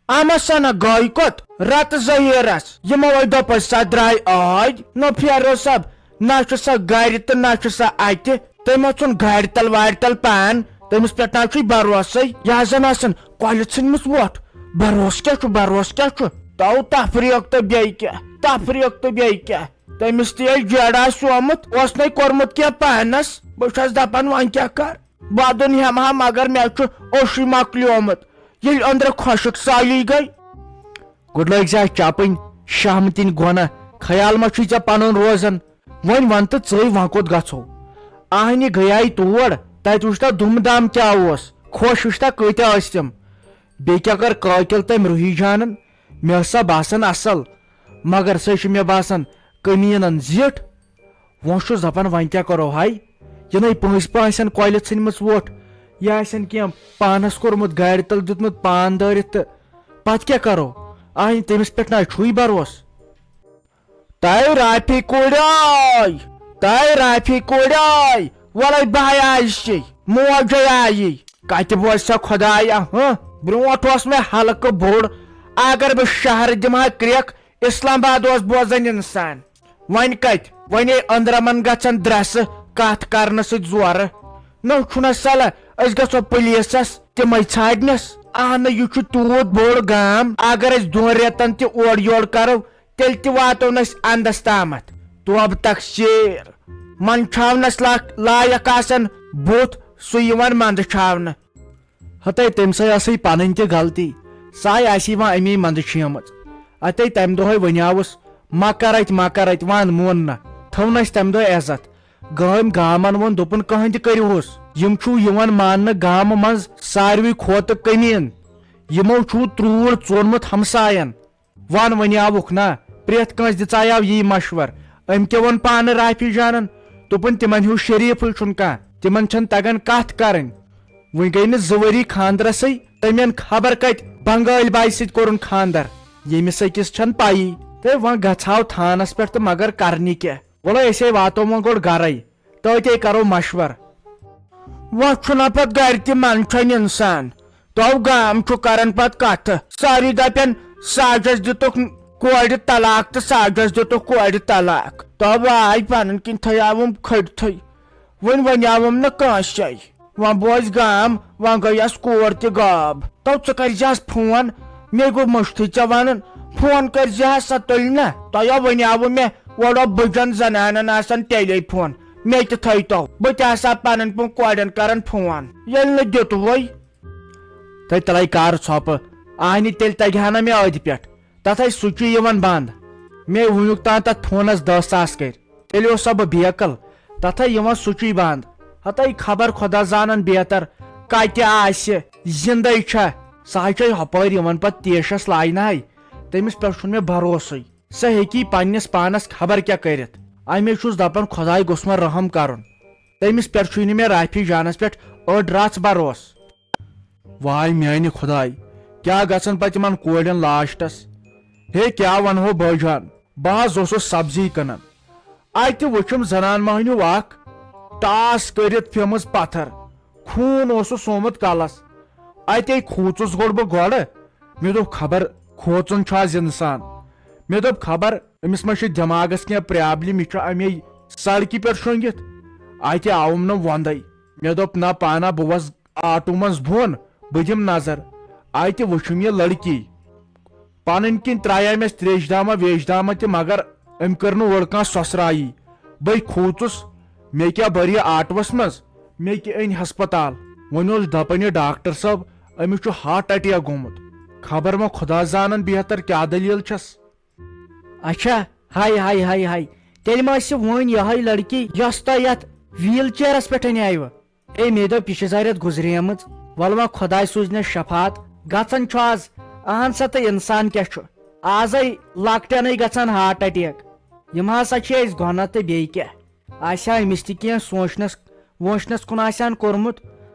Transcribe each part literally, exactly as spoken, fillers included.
اما سا نہ گٔے کوٚت رتہٕ ظہیرس۔ یِمو ہے دوٚپُس سۄ درٛاے ٲدۍ۔ نہ پھیرو صٲب، نہ چھُ سۄ گرِ تہٕ نہ چھُ سۄ اتہِ۔ تٔمۍ ما ژھُن گرِ تل وارِ تل پان؟ تٔمِس پٮ۪ٹھ نہ چھُے بھروسے۔ یہِ ہا زن آسن کۄلہِ ژھٕنمٕژ وۄٹھ۔ بھروسہٕ کیٛاہ چھُ، بھروسہٕ کیٛاہ چھُ؟ تو تفریٖق تہٕ بیٚیہِ کیٛاہ، تفریٖق تہٕ بیٚیہِ کیٛاہ؟ تٔمِس تہِ ییٚلہِ جیڑ آسہِ آمُت، اوس نے کوٚرمُت کینٛہہ پانس۔ بہٕ چھَس دپان وۄنۍ کیٛاہ کر؟ ودُن ہٮ۪مہٕ ہا، مگر مےٚ چھُ اوشُے مۄکلیومُت۔ ییٚلہِ أنٛدرٕ خۄشٕک سٲلی گٔے۔ گۄڈٕ لٲگۍ زِ اَتھ چپٕنۍ، شہمتٕنۍ گۄنہ۔ خیال ما چھُے ژےٚ پنُن روزان؟ وۄنۍ وَن تہٕ ژٕے، وۄنۍ کوٚت گژھو؟ آہنہِ گٔیاے تور، تَتہِ وٕچھتا دُم دام کیٛاہ اوس، خۄش وٕچھتا کۭتیٛاہ ٲسۍ تِم۔ بیٚیہِ کیٛاہ کٔر قٲتِل تٔمۍ روحی جانن؟ مےٚ ٲس سۄ باسان اصل، مگر سۄ چھِ مےٚ باسان کٔمیٖنن زِٹھ۔ وۄنۍ چھُس دپان، وۄنۍ کیٛاہ کرو ہاے؟ یہِ نَے پٲنٛسہِ پٲنٛسٮ۪ن کۄلہِ ژھٕنمٕژ وۄٹھ، یہِ آسن کینٛہہ پانس کوٚرمُت، گرِ تل دیُتمُت پان دٲرِتھ تہٕ پتہٕ کیٛاہ کرو؟ آہنہِ تٔمِس پٮ۪ٹھ نہ چھُے بھروسہٕ۔ تَے رافی کورے، تَے رافی کورے، وَلَے بہٕ ہاے آیِس چے، موجے آیی۔ کَتہِ بوزِ سۄ خۄدایا، ہہ؟ برونٛٹھ اوس مےٚ حلقہٕ بوٚڑ، اگر بہٕ شہر دِمہٕ ہا کرٛٮ۪کھ، اسلام آباد اوس بوزان انسان۔ وۄنۍ کتہِ؟ وۄنۍ ہے أنٛدرمن گژھن درسہٕ کتھ کرنہٕ سۭتۍ زورٕ۔ نہ چھُنہ صلاح أسۍ گژھو پُلیٖسس تِمے ژھانڈنس۔ اہنہ، یہِ چھُ تیوٗت بوٚڑ گام، اگر أسۍ دۄن رٮ۪تن تہِ اورٕ یورٕ کرو، تیٚلہِ تہِ واتو نہٕ أسۍ اندس تامتھ۔ توبہٕ تقصیر، منٛدچھاونس لا-، لایق آسن بُتھ سُہ یِوان منٛدچھاونہٕ۔ ہتے تٔمۍ سٕے ٲسٕے پنٕنۍ تہِ غلطی، سۄے آسہِ یِوان اَمی منٛدٕ چھیمٕژ۔ اتے تمہِ دۄہے ونیاوُس، مہ کر اتہِ، مہ کر اتہِ، ون مون نہ۔ تھوٚونس تمہِ دۄہ عزت۔ گٲمۍ گامن ووٚن، دوٚپُن، کٕہٕنۍ تہِ کٔرِوہُس، یِم چھِو یِوان ماننہٕ گامہٕ منٛز ساروٕے کھۄتہٕ کٔمیٖن۔ یِمو چھُو ترٛوٗر ژونمُت ہمساین۔ ون ونیاوُکھ نا، پرٛٮ۪تھ کٲنٛسہِ دِژایاو یی مشور۔ أمۍ تہِ ووٚن پانہٕ رافی جانن، دوٚپُن، تِمن ہیوٗ شریٖفٕے چھُنہٕ کانٛہہ، تِمن چھَنہٕ تگان کتھ کرٕنۍ۔ وۄنۍ گٔے نہٕ زٕ ؤری خاندرسٕے، تٔمۍ أنۍ خبر کتہِ بنگٲلۍ بایہِ سۭتۍ کوٚرُن خاندر، ییٚمِس أکِس چھَنہٕ پَیی۔ تہٕ وۄنۍ گژھٕ ہاو تھانس پٮ۪ٹھ تہٕ مگر کرنہِ کیٛاہ؟ وَلہٕ أسے واتو وۄنۍ گۄڈٕ گرے، تہٕ أتے کرو مشور۔ وۄنۍ چھُنہ پتہٕ گرِ تہِ منٛدچھان انسان۔ تو گام چھُ کران پتہٕ کتھٕ۔ سٲری دپن، ساجس دِتُکھ کورِ طلاق تہٕ ساجس دِتُکھ کورِ طلاق۔ تو آے پنٕنۍ کِنۍ تھٲیاوُم کھٔٹتھٕے۔ وۄنۍ ونیاوُم نہٕ کٲنٛسے۔ وۄنۍ بوز گام، وۄنۍ گٔیس کور تہِ غٲب۔ تو ژٕ کٔرۍ زِہس فون، مےٚ گوٚو مٔشتھٕے ژےٚ ونُن۔ فون کٔرۍ زِہس، سۄ تُلہِ نہ۔ تۄہہِ ونیاوُم مےٚ، اورٕ بٕجن زنانن آسان ٹیلی فون۔ مےٚ تہِ تھٲیتو، بہٕ تہِ آسہٕ ہا پنٕنۍ پٲٹھۍ کورٮ۪ن کران فون۔ ییٚلہِ نہٕ دیُتوُے۔ تہٕ تیٚلے کر ژھۄپہٕ، آہنہِ تیٚلہِ تگہِ ہا نہ مےٚ أتھۍ پٮ۪ٹھ۔ تتھ ٲسۍ سُچی یِوان بنٛد۔ مےٚ وُنیُک تام تتھ فونس دہ ساس کٔرۍ۔ تیٚلہِ اوس سا بہٕ بیکل، تتھ ہے یِوان سُچی بنٛد۔ ہتے خبر خۄدا زانن بہتر کتہِ آسہِ، زندے چھا۔ سۄ ہے چھے ہۄپٲرۍ یِوان پتہٕ تیشس لاینہٕ ہے۔ تٔمِس پٮ۪ٹھ چھُنہٕ مےٚ بھروسٕے۔ سۄ ہیٚکی پننِس پانس خبر کیٛاہ کٔرِتھ۔ امے چھُس دپان خۄداے گوٚژھ وۄنۍ رحم کرُن۔ تٔمِس پٮ۪ٹھ چھُے نہٕ مےٚ رافی جانس پٮ۪ٹھ أڑ رژھ بھروسہٕ۔ واے میانہِ خۄداے، کیٛاہ گژھن پتہٕ یِمن کورٮ۪ن لاسٹس؟ ہے کیٛاہ ونہو بٲے جان، بہٕ حظ اوسُس سبزی کٕنان۔ اتہِ وُچھُم زنان مۄہنیو اکھ ٹاس کٔرِتھ پھیمٕژ پتھر، خوٗن اوسُس سومُت کلس۔ اتے کھوٗژُس گۄڈٕ بہٕ گۄڈٕ۔ مےٚ دوٚپ خبر کھوژُن چھُ از انسان۔ مےٚ دوٚپ خبر أمِس ما چھُ دٮ۪ماغس کینٛہہ پرابلم، یہِ چھُ امے سڑکہِ پٮ۪ٹھ شۄنٛگِتھ۔ اتہِ آوُم نہٕ وۄندے۔ مےٚ دوٚپ نہ پانا بہٕ وس آٹو منٛز بۄن، بہٕ دِمہٕ نظر۔ اتہِ وٕچھُم یہِ لڑکی۔ پنٕنۍ کِنۍ ترٛایے مےٚ تریش دامہ ویش دامہ تہِ، مگر أمۍ کٔر نہٕ اورٕ کانٛہہ سۄسرایی۔ بے کھوٗژُس، مےٚ کیٛاہ بٔر یہِ آٹوس منٛز؟ مےٚ کہِ أنۍ ہسپتال۔ وۄنۍ اوس دپان یہِ ڈاکٹر صٲب، أمِس چھُ ہارٹ اٹیک گوٚمُت۔ خبر ما خۄدا زانن بہتر کیٛاہ دٔلیٖل چھس۔ اچھا، ہاے ہاے ہاے ہاے، تیٚلہِ ما آسہِ وۄنۍ یِہے لڑکی یۄس تۄہہِ یتھ ویٖل چیرس پٮ۪ٹھ انیایوٕ؟ اے، مےٚ دوٚپ، یہِ چھِ زارٮ۪تھ گُزریمٕژ۔ وَلہٕ وۄنۍ خۄداے سوٗزنَس شفاعت۔ گژھان چھُ آز۔ اہن سا، تہٕ اِنسان کیٛاہ چھُ؟ آزَے لۄکٹٮ۪نٕے گژھان ہارٹ اٹیک۔ یِم ہسا چھِ أسۍ گۄناہ تہٕ بیٚیہِ کیٛاہ؟ آسہِ ہا أمِس تہِ کینٛہہ سونٛچنَس وونٛچنَس کُن آسہِ ہَن کوٚرمُت۔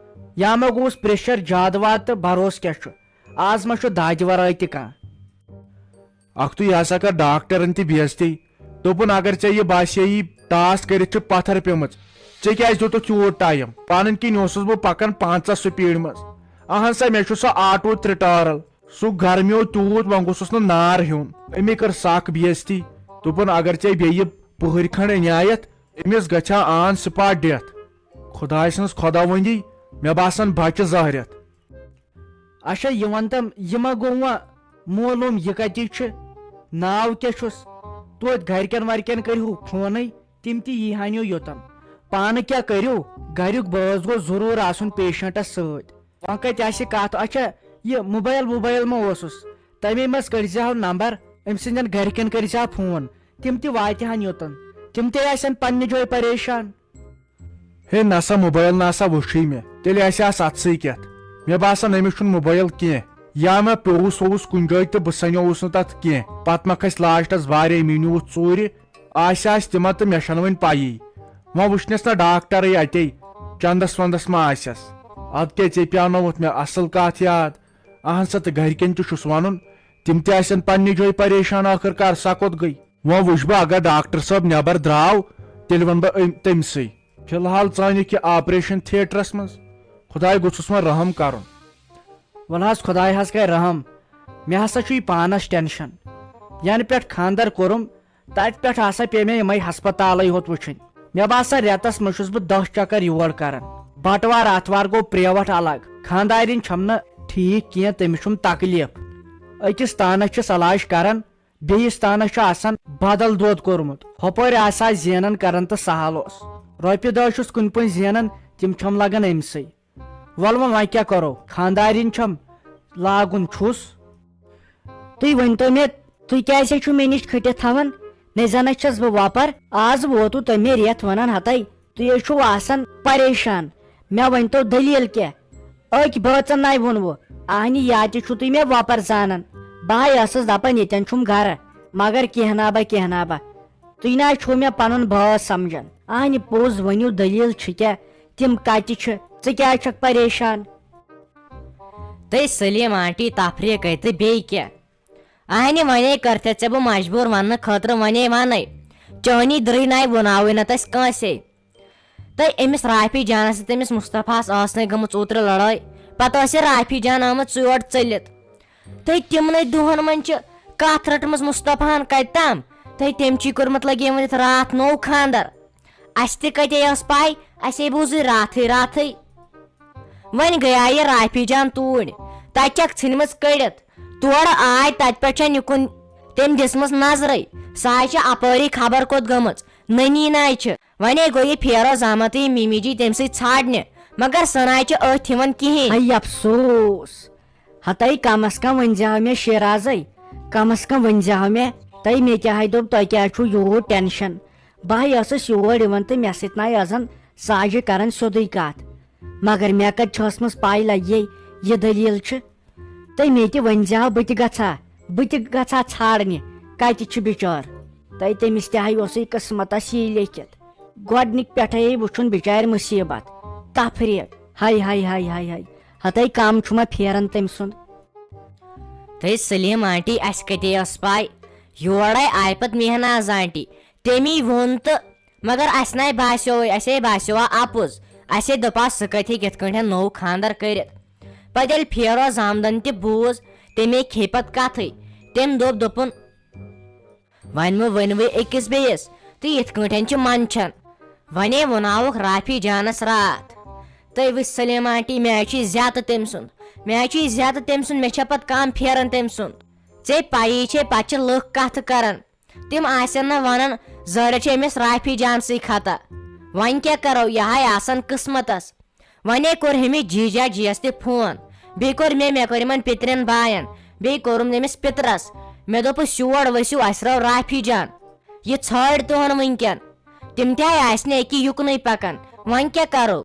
یا ما گوٚوُس پریشر زیادٕ وادٕ تہٕ بھروسہٕ کیٛاہ چھُ؟ آز ما چھُ دادِ ورٲے تہِ کانٛہہ؟ اکھتُے ہسا کٔر ڈاکٹرن تہِ بے عزتی۔ دوٚپُن، اگر ژےٚ یہِ باسییی ٹاس کٔرِتھ چھِ پتھر پیمٕژ، ژےٚ کیازِ دیُتُتھ یوٗت ٹایم؟ پنٕنۍ کِنۍ اوسُس بہٕ پکان پنژاہ سپیڈ منٛز۔ اہن سا، مےٚ چھُ سُہ آٹو ترٛےٚ ٹٲرل۔ سُہ گرمیو تیوٗت، وۄنۍ گوٚژھُس نہٕ نار ہیوٚن۔ أمی کٔر سخ بے عزتی۔ دوٚپُن، اگر ژےٚ بیٚیہِ پُہٕرۍ کھنٛڈ عنایت، أمِس گژھِ ہا آن سپاٹ ڈیتھ۔ خۄداے سٕنٛز خۄداوندی، مےٚ باسان بچہِ زہرٮ۪تھ۔ اچھا، یہِ وَن تم، یہِ ما گوٚو وۄنۍ معلوٗم، یہِ کَتِچ چھِ؟ ناو کیٛاہ چھُس؟ توتہِ گرِکٮ۪ن ورِکٮ۪ن کٔرِو فونٕے، تِم تہِ یی ہن یوٚتن۔ پانہٕ کیٛاہ کٔرِو؟ گریُک بٲژ گوٚژھ ضروٗر آسُن پیشنٹس سۭتۍ۔ وۄنۍ کتہِ آسہِ کتھ؟ اچھا، یہِ موبایل ووبایل ما اوسُس؟ تمے منٛز کٔرۍ زِ ہاو نمبر، أمۍ سٕنٛدٮ۪ن گرِکٮ۪ن کٔرۍ زِ ہاو فون، تِم تہِ واتہِ ہن یوٚتن، تِم تہِ آسن پننہِ جایہِ پریشان۔ ہے نسا، موبایل نسا وُچھُے مےٚ، تیٚلہِ آسہِ ہس اتھسٕے کٮ۪تھ۔ مےٚ باسان، أمِس چھُنہٕ موبایل کینٛہہ، یا مےٚ پیوٚوُس ہووُس کُنہِ جایہِ تہٕ بہٕ سنیووُس نہٕ تتھ کینٛہہ۔ پتہٕ ما کھسہِ لاسٹس بارے میٖنیووُس ژوٗرِ، آسہِ آسہِ تِمن تہٕ مےٚ چھنہٕ وۄنۍ پیی۔ وۄنۍ وٕچھنس نہ ڈاکٹرٕے اتے، چندس وندس ما آسٮ۪س۔ ادٕ کیٛاہ، ژےٚ پیانووُتھ مےٚ اصل کتھ یاد۔ اہن سا، تہٕ گرِکٮ۪ن تہِ چھُس ونُن، تِم تہِ آسن پننہِ جایہِ پریشان، ٲخٕر کار سۄ کوٚت گٔے؟ وۄنۍ وٕچھِ بہٕ، اگر ڈاکٹر صٲب نٮ۪بر درٛاو، تیٚلہِ ونہٕ بہٕ أمۍ، تٔمۍ سٕے۔ فی الحال ژٲنِکھ یہِ آپریشن تھیٹرس منٛز۔ خۄداے گوٚژھُس وۄنۍ رحم کرُن۔ وَلہٕ حظ، خۄداے حظ کرِ رحم۔ مےٚ ہسا چھُ یہِ پانس ٹینشن۔ ینہٕ پٮ۪ٹھ خانٛدر کوٚرُم، تتہِ پٮ۪ٹھ ہسا پیٚیہِ مےٚ یِمے ہسپتالے ہوت وٕچھِنۍ۔ مےٚ باسان، رٮ۪تس منٛز چھُس بہٕ دَہ چکر یور کران۔ بٹوار آتھوار گوٚو پریوٹ الگ۔ خانٛدارِنۍ چھَم نہٕ ٹھیٖک کینٛہہ، تٔمِس چھُم تکلیف۔ أکِس تانس چھِس علاج کران، بیٚیِس تانس چھُ آسان بدل دود کوٚرمُت۔ ہۄپٲرۍ آسہٕ ہا زینان کران تہٕ سہل اوس۔ رۄپیہِ دہ چھُس کُنہِ پٲٹھۍ زینان، تِم چھَم لگان أمۍ سٕے۔ وَلہٕ وۄنۍ، وۄنۍ کیٛاہ کرو؟ خانٛدارِنۍ چھَم، لاگُن چھُس۔ تُہۍ ؤنۍتو مےٚ، تُہۍ کیٛازِ چھِو مےٚ نِش کھٔٹِتھ تھاوان؟ مےٚ زَن چھَس بہٕ وۄپَر، آز ووتوٕ تۄہہِ مےٚ رٮ۪تھ وَنان ہَتَے، تُہۍ حظ چھِو آسان پریشان۔ مےٚ ؤنۍتو دٔلیٖل کیٛاہ؟ أکۍ بٲژَن نَے ووٚنوٕ، اَہنہِ یا تہِ چھُو تُہۍ مےٚ وۄپَر زانان۔ بہٕ ہَے ٲسٕس دَپان ییٚتٮ۪ن چھُم گَرٕ، مگر کینٛہہ نا با، کینٛہہ نا با۔ تُہۍ نہ حظ چھِو مےٚ پنُن بٲژ سمجھان۔ اہنہِ پوٚز ؤنِو، دٔلیٖل چھِ کیٛاہ؟ تِم کتہِ چھِ؟ ژٕ کیٛازِ چھکھ پریشان؟ تہٕ سلیٖم آنٹی تفریٖق گٔے تہٕ بیٚیہِ کیٛاہ؟ اہنہِ ونے کٔرتھے ژےٚ بہٕ مجبوٗر وننہٕ خٲطرٕ، ونے ونے۔ چٲنی درٕے ناے وُناوٕے نہٕ تس کٲنٛسے۔ تہٕ أمِس رافی جانس تہٕ تٔمِس مصطفیٰ ہس ٲس نَے گٔمٕژ اوترٕ لڑٲے۔ پتہٕ ٲس یہِ رافی جان آمٕژ ژوٗرِ ژٔلِتھ۔ تہٕ تِمنٕے دۄہن منٛز چھِ کتھ رٔٹمٕژ مصطفیٰ ہن کتہِ تام۔ تہٕ تٔمۍ چھُے کوٚرمُت لگے ؤنِتھ راتھ نوٚو خانٛدر۔ اسہِ تہِ کتے ٲس پاے، اسے بوٗزٕے راتھٕے راتھٕے۔ وۄنۍ گٔیے یہِ رافی جان توٗرۍ، تتہِ چھکھ ژھٕنمٕژ کٔڑِتھ۔ تورٕ آے، تتہِ پٮ۪ٹھ چھےٚ نِکُن تٔمۍ دِژمٕژ نظرے۔ سۄ ہاے چھےٚ اپٲری خبر کوٚت گٔمٕژ۔ نٔنی ناے چھِ۔ ونے گوٚو یہِ پھیرو زامتٕے مِمی جی تٔمۍ سٕے ژھانڈنہِ، مگر سۄ ناے چھِ أتھۍ یِوان کِہیٖنۍ۔ ہے افسوس! ہتاے کم از کم ؤنۍ زِ ہاو مےٚ شیرازے، کم از کم ؤنۍ زِ ہاو مےٚ۔ تۄہہِ مےٚ کیٛاہ ہے دوٚپ، تۄہہِ کیٛاہ چھُو یوٗت ٹینشن؟ بہٕ ہے ٲسٕس یور یِوان تہٕ مےٚ سۭتۍ نہ ٲسن ساجہِ کران سیوٚدُے کتھ۔ مگر مےٚ کتہِ چھِ ٲسمٕژ پاے لگہِ یہِ دٔلیٖل چھِ۔ تہٕ مےٚ تہِ ؤنۍ زِ ہا، بہٕ تہِ گژھٕ ہا، بہٕ تہِ گژھٕ ہا ژھانڈنہِ، کتہِ چھُ بِچور؟ تہٕ تٔمِس تہِ ہاے اوسُے قٕسمتس یی لیکھِتھ۔ گۄڈنِکۍ پٮ۪ٹھے وُچھُن بِچارِ مُصیٖبت، تفریٖق۔ ہاے ہاے ہاے ہاے ہاے، ہتاے کم چھُ ما پھیران تٔمۍ سُنٛد۔ تہٕ سلیٖم آنٹی، اسہِ کتے ٲس پاے؟ یورے آیہِ پتہٕ مہناز آنٹی، تٔمی ووٚن تہٕ مگر اسہِ نَے باسیووٕے، اسے باسیووا اپُز۔ اسے دوٚپا، سُہ کتہِ ہیٚکہِ یِتھ کٲٹھۍ نوٚو خانٛدر کٔرِتھ؟ پتہٕ ییٚلہِ پھیرو زامدن تہِ بوٗز، تمے کھے پتہٕ کتھٕے۔ تٔمۍ دوٚپ، دوٚپُن، وۄنۍ مہٕ ؤنوٕے أکِس بیٚیِس تہٕ یِتھ کٲٹھۍ چھِ منٛدچھان۔ ونے وُناوُکھ رافی جانس راتھ۔ تہٕ وٕچھ سلیمہ آنٹی، مےٚ چھُے زیادٕ تٔمۍ سُنٛد، مےٚ چھُے زیادٕ تٔمۍ سُنٛد، مےٚ چھےٚ پتہٕ کم پھیران تٔمۍ سُنٛد۔ ژےٚ پیی چھے، پتہٕ چھِ لُکھ کتھٕ کران۔ تِم آسن نہٕ ونان، ظٲہرہ چھِ أمِس رافی جانسٕے خطا۔ وۄنۍ کیٛاہ کرو، یہِ ہاے آسان قٕسمتس۔ وۄنے کوٚر ہُمِس جیجا جیَس تہِ فون۔ بیٚیہِ کوٚر مےٚ، مےٚ کوٚر یِمن پِترٮ۪ن باین۔ بیٚیہِ کوٚرُم تٔمِس پِترس۔ مےٚ دوٚپُس، یور ؤسِو، اسہِ رٲو رافی جان۔ یہِ ژھٲرۍ تُہُن وٕنکٮ۪ن۔ تِم تہِ ہاے آسہِ نہٕ أکی یُکنُے پکان۔ وۄنۍ کیٛاہ کرو؟